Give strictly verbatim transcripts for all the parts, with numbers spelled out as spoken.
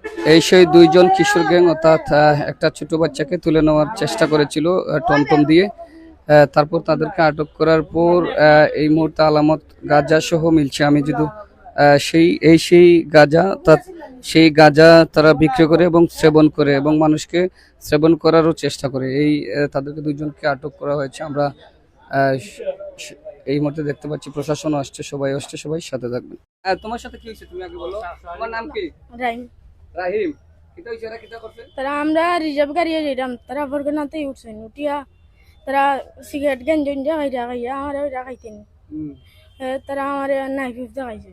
এই সেই দুইজন কিশোর গ্যাং অর্থাৎ আহ, একটা ছোট বাচ্চাকে তুলে নেওয়ার চেষ্টা করেছিল আহ, টমটম দিয়ে। আহ, তারপর তাদেরকে আটক করার পর আহ, এই মুহূর্তে আলামত গাঁজা সহ মিলছে। আমি যদি আহ, সেই এই সেই গাঁজা, অর্থাৎ সেই গাঁজা তারা বিক্রি করে এবং সেবন করে এবং মানুষকে সেবন করারও চেষ্টা করে। এই আহ, তাদেরকে দুইজনকে আটক করা হয়েছে। আমরা আহ, স- স- এই মুহূর্তে দেখতে পাচ্ছি প্রশাসন আসছে, সবাই আসছে, সবাই সাথে থাকবেন। আহ, তোমার সাথে কি হয়েছে তুমি আগে বলো। তোমার নাম কি? রাহিম। রাহিম। কিতা হয়েছে, এরা কিতা করছে? তারা আমরা রিজার্ভ গাড়িয়ে যাইতাম, তারা ফরগনাতে উঠছেন, উঠিয়া তারা সিগারেট গেঞ্জ গেঞ্জা খাইয়া খাইয়া আমরা ওইটা খাইতেন। হুম। এ, তারা আমার নাইফ উফ দেখাইছে।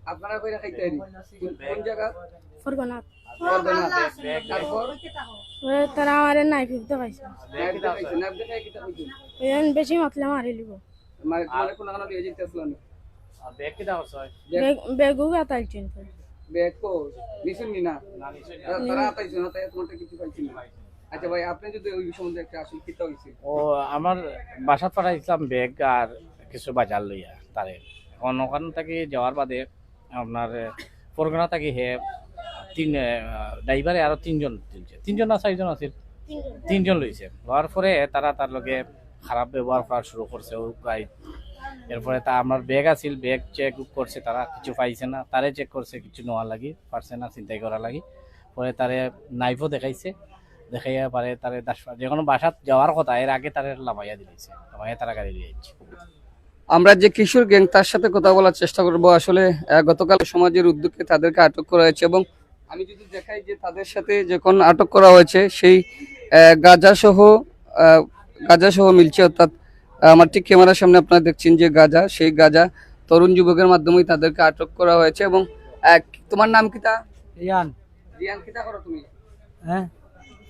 আপনারা কইরা খাইতে আইনি? কোন জায়গা? ফরগনাত। ফরগনাত। তারপর? এ, তারা আমার নাইফ উফ দেখাইছে। নাইফ দেখাইছে, নাইফ দেখাই কিতা কইছে? এন বেশি মাতলে মারি লিব। মানে তোমার কোন কারণে লিয়ে যেতে আসলো না? আর ব্যাগ কিতা করছে? ব্যাগ, ব্যাগও গাতাইছেন তো। ব্যাগ কো নিছুন নি না? না, নিছুন না। তারা আতাইছে না, তাই তোমারটা কিছু পাইছি না। আচ্ছা ভাই, আপনি যদি ওই সম্বন্ধে একটা আসলে কিতা হইছে? ও, আমার বাসাত পাঠাইছিলাম ব্যাগ আর কিছু বাজার লইয়া তারে। এখন ওখান থাকি যাওয়ার বাদে আপনার, এ, ফরগনা থাকি হে তিন, এ, ড্রাইভারে আরো তিনজন তুলছে। তিনজন না চাইরজন আছিল? তিনজন। তিনজন লইছে। লওয়ার পরে তারা তার লগে খারাপ ব্যবহার করা শুরু করছে। ও গাড়ি, এরপরে তা আমার ব্যাগ আছিল, ব্যাগ চেক করছে তারা, কিছু পাইছে না। তারে চেক করছে কিছু নেওয়ার লাগি, পারছে না ছিনতাই করার লাগি। পরে তারে নাইফও দেখাইছে, দেখাইয়া পারে তারে দাস-, যে কোনো বাসাত যাওয়ার কথা, এর আগে তারে লামাইয়া দিলাইছে, লামাইয়া তারা গাড়ি দিয়ে যাচ্ছে। আমরা যে কিশোর গ্যাং, তার সাথে কথা বলার চেষ্টা করব। আসলে আহ, গতকাল সমাজের উদ্যোগে তাদেরকে আটক করা হয়েছে এবং আমি যদি দেখাই যে তাদের সাথে যখন আটক করা হয়েছে সেই আহ, গাঁজা সহ আহ, গাঁজা সহ মিলছে, অর্থাৎ আহ, আমার ঠিক ক্যামেরার সামনে আপনারা দেখছেন যে গাঁজা, সেই গাঁজা তরুণ যুবকের মাধ্যমেই তাদেরকে আটক করা হয়েছে। এবং আহ, তোমার নাম কিতা? রিয়ান। রিয়ান, কিতা করো তুমি? হ্যাঁ,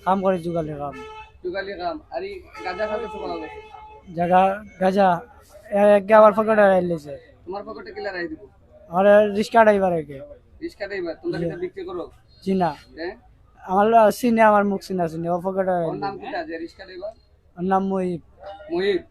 কাম করি, জুগালি কাম। জুগালি কাম। আর এই গাঁজা খাতে পাওয়া গেছে? জায়গা গাঁজা, এ-, একে আমার পকেটে রাখিলিছে। তোমার পকেটে কিলা রাখি দিব? আমার রিক্সা ড্রাইভার একে। রিক্সা ড্রাইভার, তোমরা জি। কিতা বিক্রি করো? জি না। হ্যাঁ? আমার ল-, চিনে, আমার মুখ চিনা চিনে, ও পকেটে ওর নাম রাখিলিছে। কিতা যে রিক্সা ড্রাইভার? ওর নাম মুহিব। মুহিব,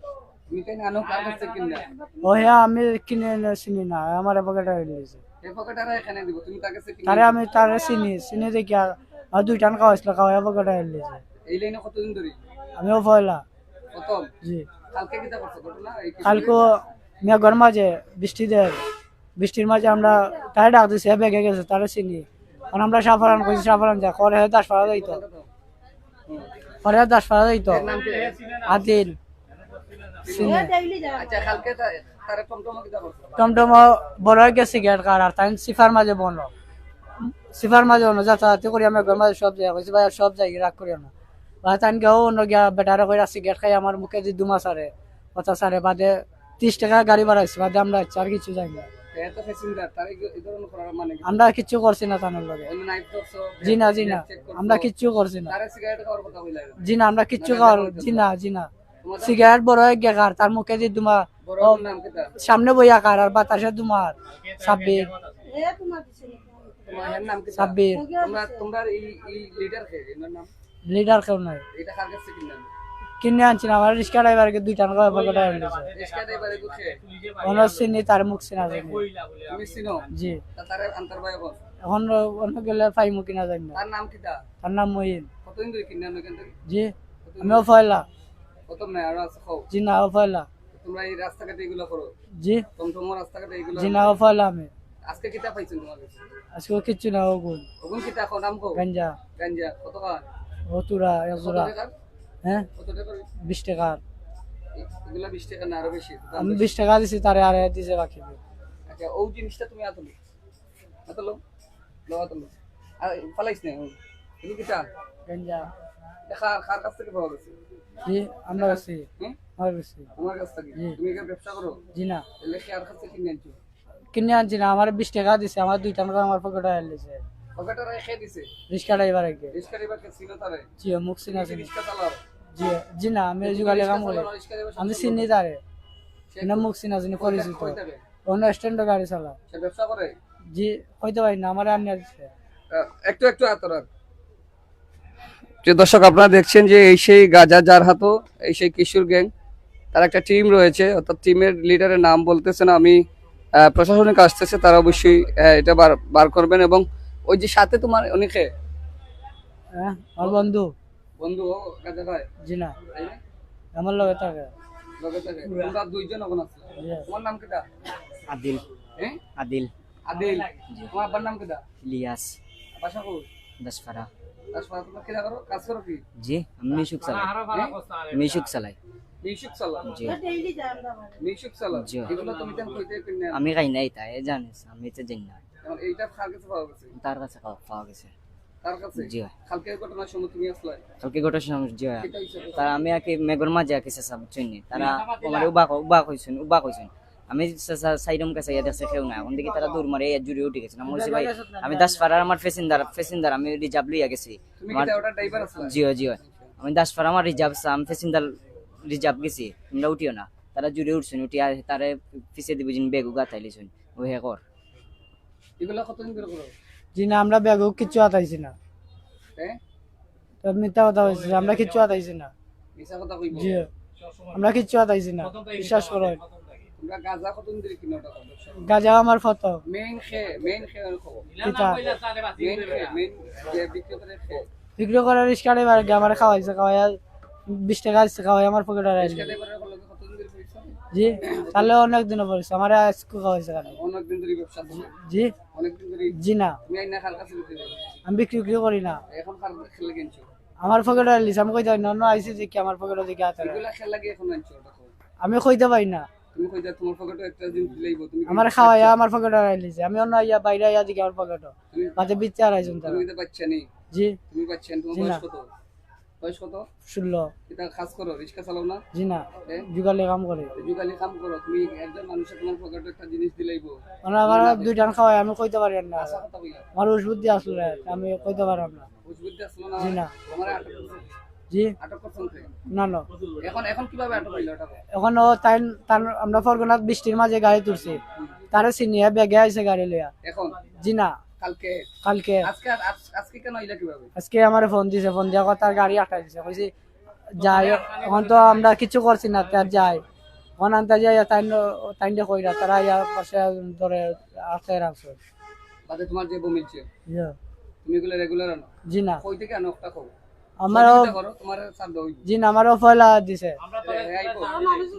তুমি তাই নানো কার কাছে কিনলা? ও হ্যাঁ, আমি কিনে এনে চিনি না, আমার পকেটে রাখিলিছে। এই পকেটে রাখে কেনে দিব? তুমি তার কাছে কিনে তারে আনো। আমি তারে চিনি, চিনি দেখি আর, আর দুইটান খাওয়াইছিল, খাওয়াই পকেটে রাখিলিছে। এই লাইনে কতদিন ধরে? আমিও পয়লা। প্রথম? জি। কালকে কিতা করছো ঘটনা? এই কি কালকে মেঘর মাঝে বৃষ্টি দের, বৃষ্টির মাঝে আমরা তারে ডাক দিছি, হে ব্যাগে গেছে, তারে চিনি। কারণ আমরা সাফারান কইছি, সাফারান যা, করে হে দাসপাড়া যাইতো। হুম। করে হে দাসপাড়া যাইতো। এর নাম কি? আদিল। চিনি। আচ্ছা, কালকে তা-, তারে টমটমো কিতা করছো? টমটমো বড় হয়ে গেছে গেট কার, আর তাই সিফার মাঝে বনো। সিফার মাঝে বনো, যাতায়াতি করি আমি ঘর মাঝে সব জায়গা, কইছি, "ভাই, আর সব জায়গা রাগ করিও না।" ভাই, তাই গেও অন্য গিয়া বেটারে কই রাখছি, গেট খাই আমার মুখে যে দুমা সারে, কথা সারে বাদে ত্রিশ টাকা গাড়ি ভাড়া হয়েছে, বাদে আমরা আছি, আর কিছু জানি না। এত প্যাসেঞ্জার, তারা এই, এই ধরনের করার মানে কি? আমরা কিচ্ছু করছি না তানোর লগে। অন্য নাইট করছো, জি না, জি না। চেক করছো, আমরা কিচ্ছু করছি না। তারা সিগারেট খাওয়ার কথা কইলা। জি না, আমরা কিচ্ছু না, খাওয়ার, না, জি না, জি না। তোমার সিগারেট বড় হয়ে গিয়া খার, তার মুখে যে দুমা, বড় ও, নাম কিতা? সামনে বইয়া খার, আর বাতাসে দুমার। সাব্বির। এ, তোমার দিছে না। তোমার এর নাম কিতা? সাব্বির। তোমরা, তোমরা এই, এই লিডার কে, এনার নাম? লিডার কেউ নাই। এটা কার কাছে কিনলেন? কিনে আনছি না, আমার রিক্সা ড্রাইভারকে দুইটা আনবো, পকেটে আনছে। রিক্সা ড্রাইভার এগু কে? ওনার চিনি, তার মুখ চিনা জানি। তুমি চিনো? জি। তা তারে আনতার ভাই এখন? এখন অন্য গেলে পাইমু কিনা জানি না। তার নাম কিতা? তার নাম মহিন। কতদিন ধরে কিনলেন ওখান থেকে? জি। কতদিন আমিও ধরে? পয়লা। প্রথম নাই, আরো আছে, কও। জি না, ও পয়লা। তোমরা এই রাস্তাঘাটে এগুলা করো? জি। টমটমো রাস্তাঘাটে এগুলা? জি না, ও পয়লা আমি। আজকে কিতা পাইছেন তোমার কাছে? আজকে কিচ্ছু না, ওগুন। ওগুন কিতা কও, নাম কও? গাঞ্জা। গাঞ্জা, কত খান? ও তুরা, এক কত জোড়া। টাকার? হ্যাঁ? কত টাকার? বিশ টাকার। এ-, এগুলা বিশ টাকা না আরো বেশি? দাম আমি বেশি। বিশ টাকা দিছি, তারে আরে দিছে বাকি। আচ্ছা, ও জিনিসটা তুমি আতো নি? আতো লো। লো, আতো লো। আর ফালাইস না, ও। এগুলো কিতা? গাঞ্জা। এটা কার, কার কাছ থেকে পাওয়া গেছে? জি, আমরা গেছি। হুম? আমার গেছি। তোমার কাছ থেকে? জি। তুমি কি ব্যবসা করো? জি না। তাহলে কি আর কাছে কিনে আনছো? কিনে আনছি না, আমার বিশ টাকা দিছে, আমার দুই টাকা আমার পকেটে আইলিছে। পকেটে রেখে দিছে? রিক্সা ড্রাইভার আগে। রিক্সা ড্রাইভারকে চিনো তারে? জি, মুখ চিনা তুমি কি চিনি। রিক্সা চালাও? জি, জি না, আমি তুমি জুগালি রিক্সা কাম করি। চালাও না, রিক্সা ড্রাইভার আমি সম্পর্কে? চিনি তারে। সে না, মুখ চিনা চিনি, কই পরিচিত। থাকে, কই থাকে? অন্য স্ট্যান্ডে গাড়ি চালা। সে ব্যবসা করে? জি, কইতে পারি না, আমার আনিয়া দিছে। আহ, একটু, একটু আতর আর। যে দর্শক, আপনারা দেখছেন যে এই সেই গাজা যার হাতো, এই সেই কিশোর গ্যাং, তার একটা টিম রয়েছে, অর্থাৎ টিমের লিডারের নাম বলতেছে না। আমি, আহ, প্রশাসনিক আসতেছে, তারা অবশ্যই, আহ, এটা বার, বার করবেন এবং ওই যে সাথে তোমার অনেকে হ্যাঁ, আমার বন্ধু। বন্ধু ও গাজা খায়? জি না, আমার লগে থাকে। লগে থাকে? তোমরা দুইজন ওখানে আছো? জি। তোমার নাম কিতা? আদিল। হ্যাঁ? আদিল। আদিল। জি। তোমার আব্বার নাম কিতা? ইলিয়াস। বাসা কই? দাসপাড়া। দাসপাড়া। তোমরা কিতা করো? কাজ করো কি? জি, আমি মিশুক চালাই। হ্যাঁ? মিশুক চালাই। মিশুক চালাও? জি। মিশুক চালাও? জি। এগুলা তুমি তেন কইতে কিনে আনো? আমি খাই না ইতা, এ জানিস, আমি তো জানি না। এখন এইটা কার কাছে পাওয়া গেছে? তার কাছে পাওয়া, পাওয়া গেছে। তার কাছে? জি। কালকে ঘটনার সময় তুমি আসলে? কালকে ঘটনার সময়, জি। কিতা হইছে? তারা আমি আর কি মেঘর মাঝে আর কি শেষা বুঝছইন নি? তারা আমারে উবা ক-, উবা কইছইন, উবা কইছইন। আমি শেষা সাইডম কাছে ইয়া দেখছি কেউ না। অন দেখি তারা দৌড় মারে ইয়া জুড়ে উঠে গেছে। আমি বলছি, "ভাই, আমি দাসপাড়ার আমার প্যাসেঞ্জার, প্যাসেঞ্জার, আমি রিজার্ভ লইয়া গেছি।" তুমি আমার কিতা ওটা ড্রাইভার আসলে? জি, জি। আমি দাসপাড়া আমার রিজার্ভ, আমি প্যাসেঞ্জার রিজার্ভ গেছি, তোমরা উঠিও না। তারা জুড়ে উঠছইন, উঠিয়া তারে পিছে দি বুঝিন ব্যাগ উগা তাইলিছইন, ও হে কর। এগুলা কতদিন ধরে করো? জি না, আমরা ব্যাগও কিচ্ছু আতাইছি না। হ্যাঁ? তো মিথ্যা কথা কইছি, আমরা কিচ্ছু আতাইছি না। মিছা কথা কইবো? জি, আমরা কিচ্ছু আতাইছি না, বিশ্বাস করো। তোমরা গাজা কতদিন ধরে কিনো ওটা কত? গাজা আমার ফটো। মেইন খে, মেইন খে আর খবর। কিতা? মেইন খে, মেইন যে বিক্রি করে খে। বিক্রি করে রিক্সা ড্রাইভার আগে আমার খাওয়াইছে, খাওয়াইয়া বিশ টাকা আসছে, খাওয়াই আমার পকেটে রাখছে। রিক্সা ড্রাইভারের লগে কতদিন ধরে পরিচয়? জি, তাহলে অনেক দিনও পরিচয়, আমার আজকে খাওয়াইছে খালি। অনেক দিন ধরে ব্যবসা করে? জি। অনেক দিন ধরে? জি না। তুমি আইনা কার কাছে বিক্রি করো? আমি বিক্রি বিক্রি করি না। এখন কার খেলে কিনছো? আমার পকেটে রাখলিছে, আমি কইতে পারি না, অন্য আইসি যে কি আমার পকেটে দেখি আছে। এগুলা খেলা কি এখন আনছো ওটা? আমি কইতে পারি না। তুমি কইতে তোমার পকেটে একটা দিন দিলেইব, তুমি কি আমার খাওয়াইয়া বাচ্চা? আমার পকেটে রাখলিছে, আমি অন্য আইয়া বাইরে আইয়া দেখি আমার পকেটে। তুমি বাদে বিচ্ছে আর আইছুন তারা। তুমি তো বাচ্চা নেই। জি। তুমি বাচ্চা নেই, তোমার জি বয়স না। কত? বয়স কত? ষোলো। এটা কাজ করো, রিক্সা চালাও না? জি না। এ? জুগালি কাম করে। জুগালি কাম করো, তুমি একজন মানুষের তোমার পকেটে একটা জিনিস দিলাইবো। মানে আমার না, দুই টান খাওয়ায়, আমি কইতে পারি না। আচ্ছা, কথা কইলা। আমার উস বুদ্ধি আসলে, আমি কইতে পারলাম না। উস বুদ্ধি আসলো না? জি না। তোমার আটক করছে? জি। আটক করছেন কে? না, না। এখন, এখন কিভাবে আটক হইলো ওটা? এখন ও তাই, তার, আমরা ফরগনাত বৃষ্টির মাঝে গাড়ি তুলছি। তারে চিনিয়ে বেগে আইছে গাড়ি লইয়া। এখন? জি না। কালকে? কালকে। আজকে, আজ-, আজকে কেন আইলা কিভাবে? আজকে আমারে ফোন দিছে, ফোন দিয়া কয় তার গাড়ি আটকাই দিছে। কইছি, "যাই, এখন তো আমরা কিছু করছি না, তার যাই।" ফোন আনতে যাই, তাইন, তাইনরে কইরা, তারা ইয়া পাশে ধরে আটকে রাখছে। বাদে তোমার যে বউ মিলছে? ইয়া। তুমি এগুলো রেগুলার আনো? জি না। কই থেকে আনো একটা খবর? আমারও সহযোগিতা করো, তোমার ছাড় দেওয়া হইবে। জি না, আমারও পয়লা দিছে। এ, আইবো।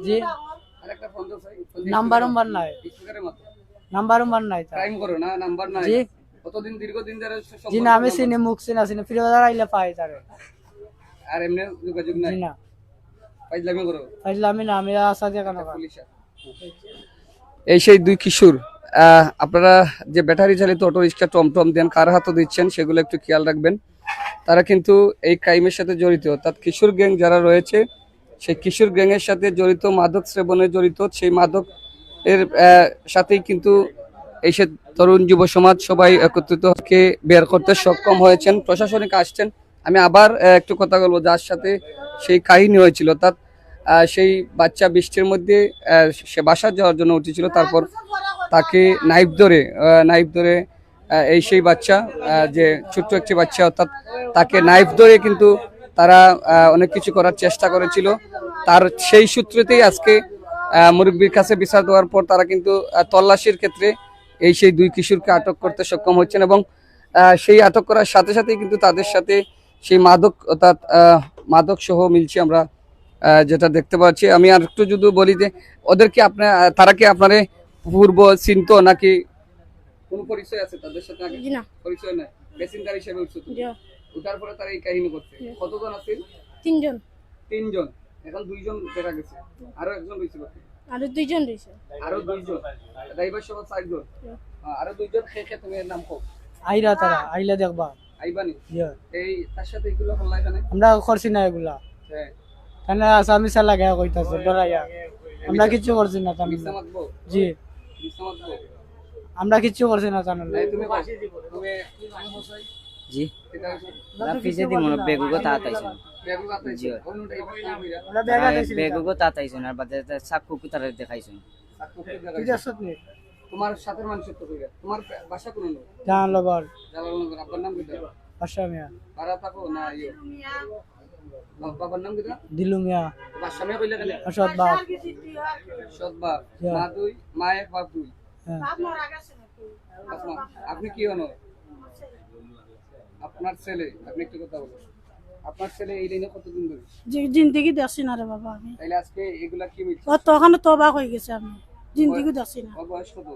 জি। আরেকটা ফোন দাও, ভাই। ফোন দিয়ে নাম্বার উম্বার নাই। স্পিকারের মতো। নাম্বার উম্বার নাই তার। ক্রাইম করো না, নাম্বার নাই। জি। কতদিন, দীর্ঘদিন ধরে স-, জি না, আমি সম্পর্ক চিনি, মুখ চিনা চিনি, ফিরে বাজার আইলে পাই তারে। আর এমনি যোগাযোগ নাই? জি না। ফাইজলামি করো? ফাইজলামি না, আমি আশা দিয়ে কেন পুলিশ। এই সেই দুই কিশোর, আহ, আপনারা যে ব্যাটারি চালিত অটো রিক্সা টমটম দেন, কার হাতে দিচ্ছেন সেগুলো একটু খেয়াল রাখবেন। তারা কিন্তু এই ক্রাইমের সাথে জড়িত, অর্থাৎ কিশোর গ্যাং যারা রয়েছে, সেই কিশোর গ্যাংয়ের সাথে জড়িত, মাদক সেবনে জড়িত, সেই মাদক এর, আহ, সাথেই কিন্তু এই সে তরুণ যুব সমাজ সবাই একত্রিত হয়ে বের করতে সক্ষম হয়েছেন। প্রশাসনিক আসছেন, আমি আবার, আহ, একটু কথা বলবো যার সাথে সেই কাহিনী হয়েছিল, অর্থাৎ, আহ, সেই বাচ্চা বৃষ্টির মধ্যে, আহ, সে বাসায় যাওয়ার জন্য উঠেছিল, তারপর তাকে নাইফ ধরে, আহ, নাইফ ধরে, আহ, এই সেই বাচ্চা, আহ, যে ছোট্ট একটি বাচ্চা, অর্থাৎ তাকে নাইফ ধরে কিন্তু তারা, আহ, অনেক কিছু করার চেষ্টা করেছিল। তার সেই সূত্রেতেই আজকে, আহ, মুরব্বীর কাছে বিচার দেওয়ার পর তারা কিন্তু, আহ, তল্লাশির ক্ষেত্রে এই সেই দুই কিশোরকে আটক করতে সক্ষম হচ্ছেন এবং, আহ, সেই আটক করার সাথে সাথেই কিন্তু তাদের সাথে সেই মাদক, অর্থাৎ, আহ, মাদক সহ মিলছে আমরা, আহ, যেটা দেখতে পাচ্ছি। আমি আর একটু যদি বলি যে ওদেরকে আপনার, আহ, তারা কি আপনারে পূর্ব চিনতো নাকি কোনো পরিচয় আছে তাদের সাথে আগে? জি না। পরিচয় নাই। প্যাসেঞ্জার হিসেবে উঠছো তুমি? জি। উঠার পরে তারা এই কাহিনী করছে। জি। কতজন আছিল? তিনজন। তিনজন। এখন দুইজন ধরা গেছে। আরো একজন রয়েছে বাকি। আরো দুইজন রয়েছে। আরো দুইজন। ড্রাইভার সহ চারজন। জি। হ্যাঁ, আরো দুইজন খে খে তুমি এর নাম কও। আইরা তারা, আইলে দেখবা। আইবানি? জি। এই তার সাথে এগুলো করলা এখানে? আমরা করছি না এগুলা। হ্যাঁ। তানে আসামি সা লাগায় কইতাছে, ডরাইয়া। আমরা কিচ্ছু করছি না, তার মিথ্যা মাতবো? জি। মিথ্যা মাতবো? আমরা কিচ্ছু করছি না, তার এই তুমি কও। তুমি, তুমি হোসেন? জি। এটা হচ্ছে না, পিছে দি মনে বেগুগো তা আতাইছে। বেগুগো আতাইছে। জি। অন্যটা এই পাশে কইরা। আমরা বেগ আতাইছি। বেগুগো তা আতাইছে, আর বাদে তা সাক্ষ্য কুতারে দেখাইছে। সাক্ষ্য কুতারে দেখাইছে। তুই যাস নি? তোমার সাথের মানুষের তো কইরা। তোমার বাসা কোন? জালালনগর। জালালনগর। আব্বার নাম কি? বাদশা মিয়া। ভাড়া থাকো না ইয়ে? বা-, বাবার নাম কিতা? দিলু মিয়া। বাদশা মিয়া কইলে কেন? সৎ বাপ। সৎ বাপ। হ্যাঁ। মা দুই, মা এক, বাপ দুই। হ্যাঁ। বাপ মা, আপনি কি হন? আপনার ছেলে, আপনি একটু কথা বলুন। আপনার ছেলে এই লাইনে কতদিন ধরে? জি, জিন্দেগি দেখছি না রে বাবা আমি। তাইলে আজকে এগুলা কি মিলছে? ও তো ওখানে তো অবাক হয়ে গেছে আমি, জিন্দেগি দেখছি না। ওর বয়স কত?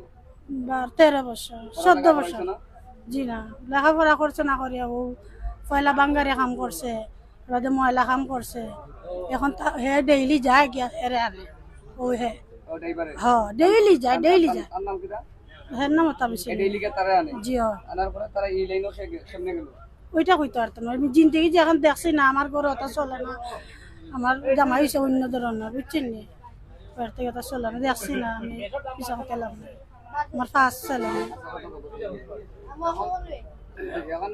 বার তেরো বছর, চোদ্দ পড়ালেখা বছর। করেছে না? জি না, লেখাপড়া করছে না করিয়া ও পয়লা বাঙ্গারি কাম করছে, বাদে ময়লা কাম করছে, এখন তা- হে ডেইলি যায় গিয়া এরে আনে। ও হে ও ড্রাইভারে? হ, ডেইলি যায়, ডেইলি যায়। তার নাম কিতা? হের নাম হতাম ছিল। ডেইলি গিয়া তারা আনে? জি হ। আনার পরে তারা এই লাইনও কেমনে গেল? ওইটা কইতে পারতাম না। আমি জিন্দেগি যে এখন দেখছি না, আমার ঘরে ওটা চলে না, আমার জামাই হয়েছে অন্য ধরনের, বুঝছেন নি? ঘর থেকে ওটা চলে না, দেখছি না আমি, পিছা কথা লাভ নাই। আমার ফার্স্ট ছেলে। এখন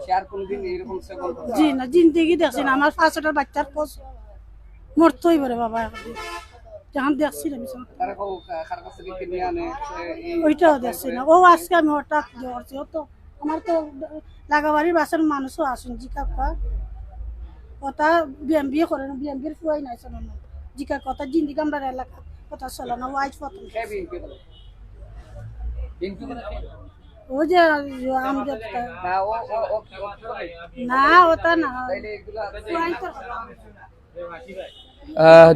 সে আর কোনোদিন এইরকম সেবন করবে? জি না, জিন্দেগি দেখছি না। আমার পাঁচটা বাচ্চার পর মরতেই পারে বাবা, এখন যখন দেখছি না আমি। তারা কার কাছ থেকে কিনে আনে? ওইটাও দেখছি না। ও আজকে আমি হঠাৎ জোর করছি, ও তো আমার তো লাগাবাড়ির বাসার মানুষও আসুন, জিকাপ্পা কথা বিএমবি করে না, বিএমবির ফুয়াই নাই শোনো না। জিকা কথা জিন্দিগি আমরা এলাকা কথা চলে না, ওয়াইজ প্রথম। ও যে আমজাদ না, ওটা না।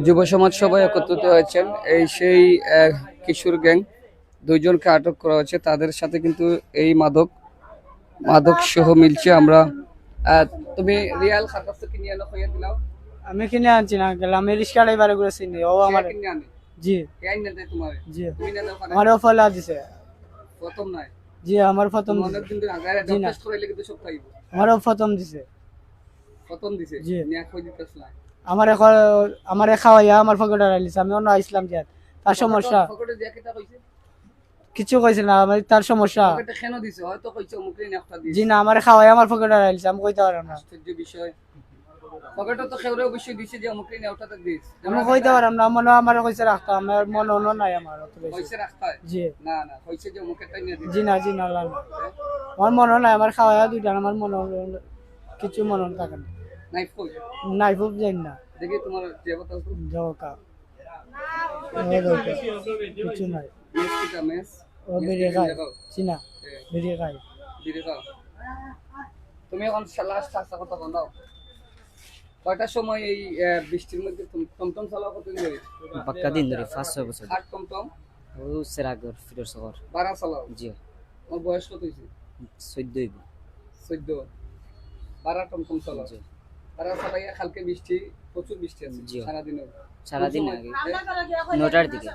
যুব সমাজ সবাই একত্রিত হয়েছেন। এই সেই আহ, কিশোর গ্যাং, দুইজনকে আটক করা হয়েছে। তাদের সাথে কিন্তু এই মাদক মাদক সহ মিলছে। আমরা আহ, তুমি রিয়াল কার কাছ থেকে কিনে আনো কইয়া দিলাও? আমি কিনে আনছি না আঙ্কেল, আমি রিক্সা ড্রাইভারে করে চিনি, ও আমার। কিনে আনে? জি। কে আইনে দেয় তোমারে? জি। তুমি না দাও কারে? আমারও ফলা দিছে। প্রথম নাই? জি, আমার প্রথম দিছে। অনেকদিন ধরে আগে জি না। টেস্ট করাইলে কিন্তু সব পাইব। আমারও প্রথম দিছে। প্রথম দিছে? জি। নিয়ে কই দিতেছ না? আমার এখন আমারে খাওয়াইয়া আমার পকেটে রাখলিছে, আমি অন্য আইসলাম যে তার সমস্যা। পকেটে দিয়ে কিতা কইছে? কিছু কইছে না, আমি তার সমস্যা। পকেটে কেন দিছে? হয়তো কইছে অমুক দিন একটা দিছে। জি না, আমারে খাওয়াইয়া আমার পকেটে রাখলিছে, আমি কইতে পারলাম না। আশ্চর্য বিষয়। পকেটে তো কেউরে অবশ্যই দিছে যে অমুক দিন একটা দিস। আমি কইতে পারলাম না, মনে হয় আমারে কইছে রাখতাম, আমার মনে অন্য নাই আমার অত বেশি। কইছে রাখতায়? জি। না, না, কইছে যে অমুক একটা নিয়ে দিস। জি না, জি না, না, না। আমার মনে নাই, আমার খাওয়াইয়া দুইটা, আমার মনে হলো কিছু মনে থাকে না। নাইফ কই? নাইফ উফ যাই না। দেখি তোমার যে কথা আছে। যাও কা। কিছু নাই। মেস কিতা মেস? ও বিড়ি খাই। চিনা। বিড়ি খাই। বিড়ি খাও? তুমি এখন লাস্ট হাসা কথা বলো। কয়টার সময় এই আহ, বৃষ্টির মধ্যে টম- টমটম চালাও কতদিন ধরে? বাক্কা দিন ধরে, পাঁচ ছয় বছর। কার টমটম? ও সেরাগর ফিরোজ শহর। ভাড়া চালাও? জি। তোমার বয়স কত হয়েছে? চোদ্দ হইব। চোদ্দ। ভাড়া টমটম চালাও? জি। ভাড়া চালাইয়া কালকে বৃষ্টি, প্রচুর বৃষ্টি আছে জি। সারাদিনে? সারাদিন আগে নয়টার দিকে।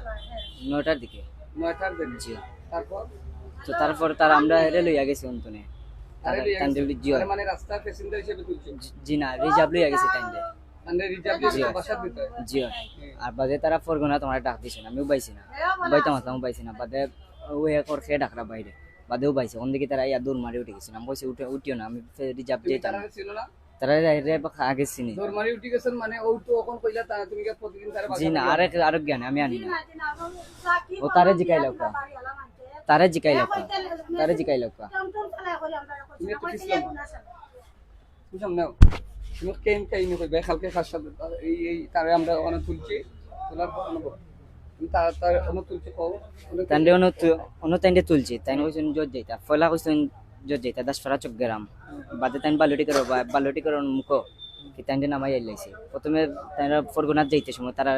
নয়টার দিকে। নয়টার দিকে? জি। তারপর? তো তারপর তার আমরা এরে লইয়া গেছি অন্তনে। আরে লইয়া তান্ডে গেছে? জি। আরে মানে রাস্তা প্যাসেঞ্জার হিসেবে তুলছে? জি না, রিজার্ভ লইয়া গেছি তান্ডে। মানে রিজার্ভ জি। বাসার ভিতরে? জি। আর বাদে তারা ফরগনা তোমার ডাক দিছে না, আমিও পাইছি না। বইতাম আসলাম, পাইছি না। বাদে ও এক ওর খেয়ে ডাকরা বাইরে। বাদেও পাইছে। ওন দিকে তারা ইয়া দৌড় মারি উঠে গেছে। আমি কইছি, "উঠে, উঠিও না, আমি ফে-, রিজার্ভ তুমি যাইতাম।" তারা ছিল না? তারা রে-, রে-, আগে চিনি। দৌড় মারি উঠে গেছেন মানে ও তো ওখান কইলা তা তুমি কি প্রতিদিন তারা জি না, আরেক, আরেক জ্ঞানে আমি আনি না। ও তারে জিকাইলাও কা। তারে জিকাইলাও কা। তারে জিকাইলাও কা। তুমি একটু পিছলাও। বুঝলাম না। তুমি কেন কাহিনী কইবে? কালকে কার সাথে এই, এই তারে আমরা ওখানে তুলছি, তোলার পর আমরা তা-, তার ওখানে তুলছি কও। ওখানে তাইনরে অনু তু-, অনু তাইনরে তুলছি। তাইন কইছেন জজ যাইতা। পয়লা কইছেন জজ যাইতা, দাসপাড়া চক গেরাম। বাদে তাইন বালুটি করো, বা-, বালুটি করো মুখো। কি তাইনরে নামাই আইলাইছে। প্রথমে তারা ফরগনাত যাইতে সময় তারা,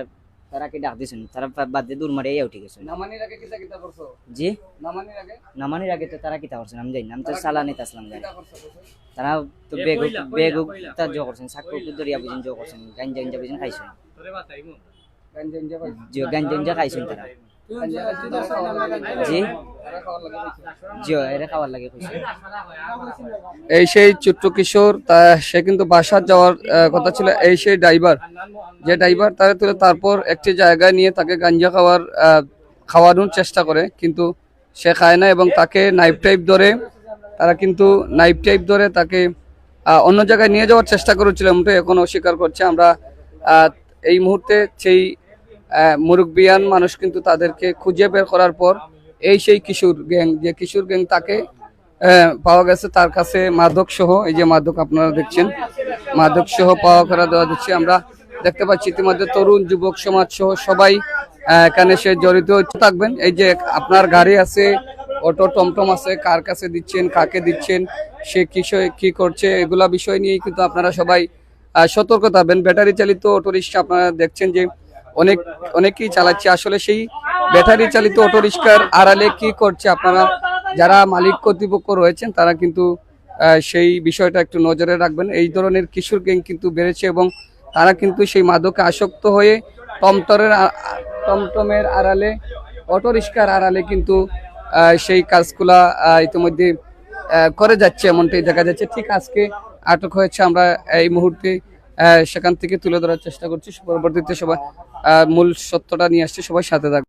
তারা কি ডাক দিছেন? তারা বা-, বাদে দৌড় মারি আইয়া উঠে গেছেন। নামানির আগে কিতা কিতা করছো? জি? নামানির আগে? নামানির আগে তো তারা কিতা করছেন? আমি জানি না। আমি তো চালানিত আসলাম গাড়ি। কিতা করছো, করছো? তারা তো এ, ব্যাগ, পয়লা, ব্যাগ পয়লা, তা পয়লা। জো করছেন, সাক্কু দরিয়া বুঝিন জো করছেন, গাঞ্জা গাঞ্জা বুঝিন খাইছেন। গাঞ্জা গাঞ্জা খাইছো? জি, গাঞ্জা গাঞ্জা খাইছেন তারা। জি? জি, এরে খাওয়ার লাগে কইছে। এই সেই ছোট্ট কিশোর, তা সে কিন্তু বাসার যাওয়ার আহ, কথা ছিল। এই সেই ড্রাইভার, যে ড্রাইভার তারে তুলে তারপর একটি জায়গায় নিয়ে তাকে গাঞ্জা খাওয়ার আহ, খাওয়ানোর চেষ্টা করে, কিন্তু সে খায় না এবং তাকে নাইফ টাইপ ধরে, তারা কিন্তু নাইফ টাইপ ধরে তাকে আহ, অন্য জায়গায় নিয়ে যাওয়ার চেষ্টা করেছিল, এমনটাই এখন অস্বীকার করছে। আমরা আহ, এই মুহূর্তে সেই আহ, মুরব্বিয়ান মানুষ কিন্তু তাদেরকে খুঁজে বের করার পর এই সেই কিশোর গ্যাং, যে কিশোর গ্যাং তাকে আহ, পাওয়া গেছে তার কাছে মাদক সহ, এই যে মাদক আপনারা দেখছেন, মাদক সহ পাওয়া করা দেওয়া দিচ্ছে। আমরা দেখতে পাচ্ছি ইতিমধ্যে তরুণ যুবক সমাজ সহ সবাই আহ, এখানে সে জড়িত হচ্ছে থাকবেন। এই যে আপনার গাড়ি আছে, অটো টমটম আছে, কার কাছে দিচ্ছেন, কাকে দিচ্ছেন, সে কিসে কি করছে, এগুলা বিষয় নিয়েই কিন্তু আপনারা সবাই আহ, সতর্ক থাকবেন। ব্যাটারি চালিত অটোরিকশা আপনারা দেখছেন যে অনেক অনেকেই চালাচ্ছে। আসলে সেই ব্যাটারি চালিত অটোরিকশার আড়ালে কি করছে, আপনারা যারা মালিক কর্তৃপক্ষ রয়েছেন, তারা কিন্তু আহ, সেই বিষয়টা একটু নজরে রাখবেন। এই ধরনের কিশোর গ্যাং কিন্তু বেড়েছে এবং তারা কিন্তু সেই মাদকে আসক্ত হয়ে টমটমের আ-, টমটমের আড়ালে, অটোরিকশার আড়ালে কিন্তু আহ, সেই কাজগুলা আহ, ইতিমধ্যে আহ, করে যাচ্ছে, এমনটাই দেখা যাচ্ছে। ঠিক আজকে আটক হয়েছে, আমরা এই মুহূর্তে আহ, সেখান থেকে তুলে ধরার চেষ্টা করছি। পরবর্তীতে সবাই আহ, মূল সত্যটা নিয়ে আসছি, সবাই সাথে থাকবেন।